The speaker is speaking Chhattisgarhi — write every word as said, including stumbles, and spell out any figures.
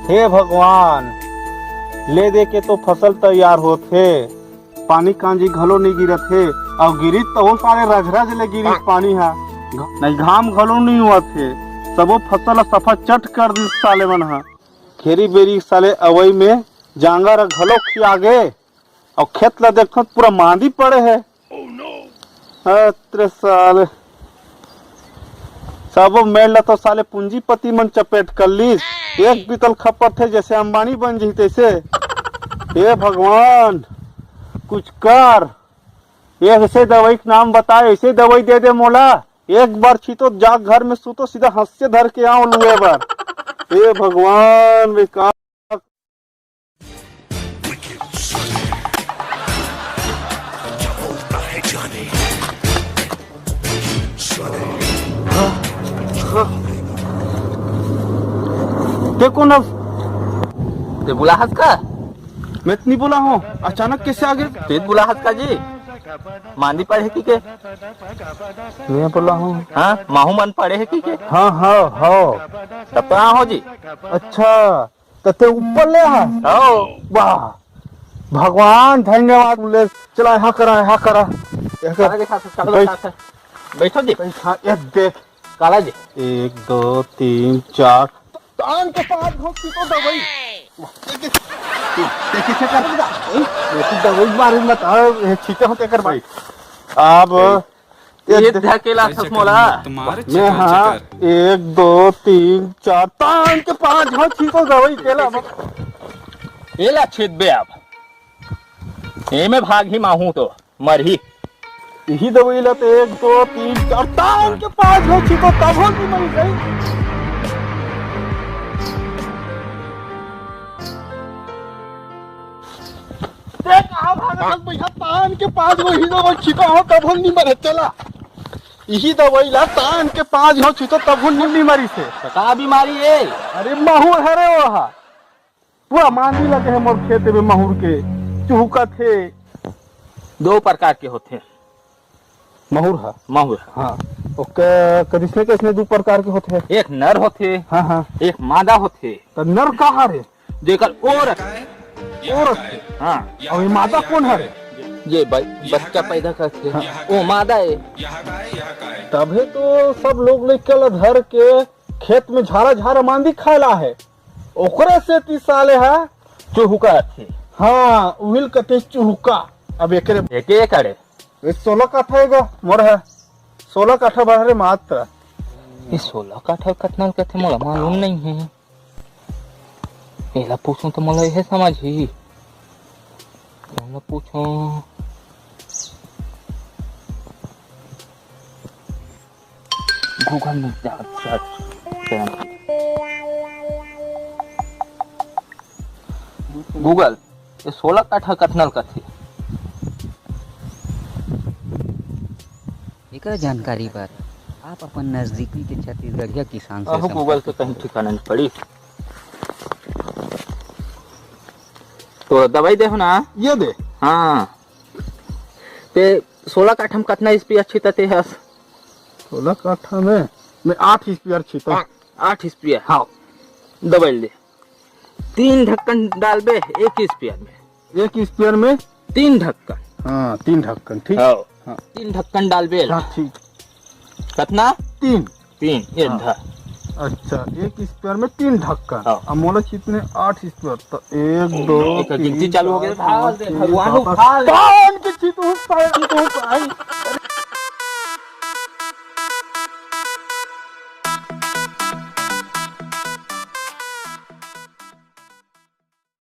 हे भगवान, ले दे के तो फसल तैयार होत हे, पानी कांजी घलो नइ गिरत हे, अउ गिरिस त ओ साले रझरझ ले गिरिस पानी ह। घ-, नहीं घाम घलो नइ होवत हे, सबो फसल ल सफा चट कर दिस साले मन ह। घेरी बेरी साले अवई में जांगर ह घलो खिया गे, अउ खेत ल देखथन पूरा मांदी पड़े हे। अतरे साले, सबो मेड़ ल तो साले पूंजीपति मन चपेट कर लीस। एक बीतल खपत हे जैसे अंबानी बन जही तैसे। हे भगवान, कुछ कर। ऐसे दवाई के नाम बता, ऐसे दवाई दे दे मोला। एक बार छीतो, जा घर में सूतो, सीधा हंसिया धर के आओ लुए बर। हे भगवान, बेकार। ते कोन हस? ते बुलाहस का? मैं तो नहीं बोला हूँ, अचानक कैसे आ गए? ते बुलाहस का जी? मांदी पड़े की के? मैं बोला हूँ। हाँ, माहू मन पड़े हे की के? हाँ, हाँ, हाँ। तब तो हाँ हो जी। अच्छा, त ते ऊपर ले हा? हो। वाह, भगवान धन्यवाद बोले। चला, यहाँ करा, यहाँ करा, यहाँ करा। काला जी, बैठ। बैठो जी। बैठ, हाँ, ये देख। काला जी। एक, दो, तीन, चार। तान के पाँच घोंट छीतो दवाई। वाह, देख, देख, देख, देख, देख, देख, दवाई के बारे में बता, ये छीते होते कर भाई। अब ये ये दे- धकेला थस मोला। मैं हाँ, एक, दो, तीन, चार, तान के पाँच घोंट छीतो दवाई तेला। एला छेदबे अब। एमे भागही माहू तो मरही। इही दवाई ला तो एक, दो, तीन, चार, तान के पाँच घोंट छीतो तब हो कि मरी गई। ते कहाँ भागत हस भैया? तान के पाँच गो ही दवाई छिपा हो, तब हम नहीं मरे। चला, इही दवाई ला तान के पाँच गो छितो, तब हम नहीं मरी से। का बीमारी है? अरे, महूर हरे वो हा। पूरा मांदी लगे है मोर खेत में महूर के, चुहकत हे। दो प्रकार के होथे। महूर हा? महूर हा। हाँ। ओके, करिसने कइसने दू प्रकार के होथे? एक नर होथे, हाँ, हाँ। एक मादा होथे। त नर का हरे? जेकर ओ रथे। ओ रथे? हाँ। अउ ये मादा कोन हरे? ये ब-, बच्चा पैदा करथे। हाँ। ओ मादा ए। तभे तो सब लोग लइका ल धर के खेत में झारा झारा मांदी खाए ला हे। ओकरे सेती साले हा चुहुका रथे। हाँ, उहिल कथे चुहुका। अब एकरे एके एकड़ ए। ए, सोलह काठा हे गा, मोर हे। सोलह काठा भर हे मात्र। ये सोलह काठा कतना ल कथे, मोला मालूम नहीं है। एला पूछूं तो मोला यह समझ ही। कोन ला पूछूं? Google में जा, search करें। Google, ये सोलह काठा कतना ल कथे? एकर जानकारी बर आप अपन नजदीकी के छत्तीसगढ़िया किसान से अहो, संपर्क Google के कहीं करें। ठिकाना नहीं पड़ी। तो दवाई दे हो ना? ये दे। हाँ। ते सोलह काठा में कतना स्प्रेयर छितते हस? सोलह काठा में मैं आठ स्प्रेयर छिता। आठ स्प्रेयर? हाँ। दवाई ले। तीन ढक्कन डालबे एक स्प्रेयर में। एक स्प्रेयर में? तीन ढक्कन। हाँ, तीन ढक्कन, ठीक। हाँ। हाँ। तीन ढक्कन डालबे। हाँ, ठीक। कतना? तीन। तीन, ये हाँ। धा। अच्छा, एक स्प्रेयर में तीन ढक्कन। हाँ। अब मोला छितने आठ स्प्रेयर, तो एक, दो, एक तीन, गिनती चालू हो गई, चार, भाग पाँच, दे, छह, भगवान सात, आठ। उठा ले। कौन के छितू, छितू, छितू,